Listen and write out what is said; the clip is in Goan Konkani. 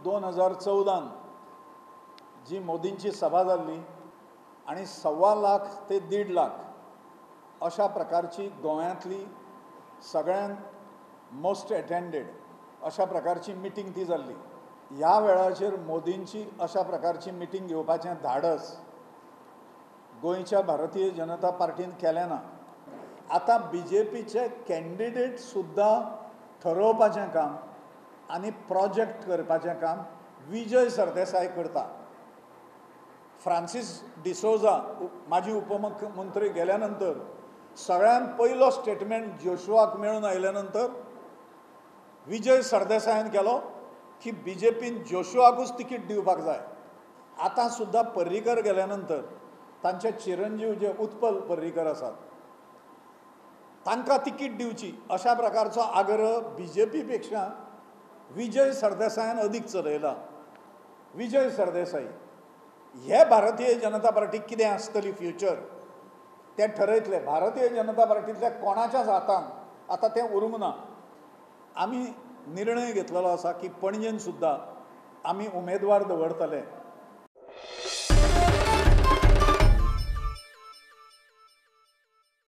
2014 जी मोदींची सभा जाल्ली आनी 1.25 लाख ते 1.5 लाख अशा प्रकारची गोंयांतली सगळ्यांत मोस्ट अटेंडेड अशा प्रकारची मिटींग ती जाल्ली. ह्या वेळाचेर मोदींची अशा प्रकारची मिटींग घेवपाचें धाडस गोंयच्या भारतीय जनता पार्टीन केलें ना. आतां बी जे पीचे कॅन्डिडेट सुद्दां ठरोवपाचें काम आनी प्रोजेक्ट करपाचें काम विजय सरदेसाय करता. फ्रांसीस डिसोजा माजी उपमुख्यमंत्री गेल्या नंतर सगळ्यांत पयलो स्टेटमेंट जोशुआक मेळून आयल्या नंतर विजय सरदेसायान केलो की बी जे पीन जोशुआकूच तिकीट दिवपाक जाय. आतां सुद्दां पर्रीकर गेल्या नंतर तांचे चिरंजीव जे उत्पल पर्रीकर आसात तांकां तिकीट दिवची अशा प्रकारचो आग्रह बी जे पी पेक्षा विजय सरदेसायान अदीक चलयला. विजय सरदेसाई हे भारतीय जनता पार्टी कितें आसतली फ्युचर तें ठरयतले. भारतीय जनता पार्टींतल्या कोणाच्याच हातान आतां तें उरूंक ना. आमी निर्णय घेतलेलो आसा की पणजेन सुद्दां आमी उमेदवार दवरतले.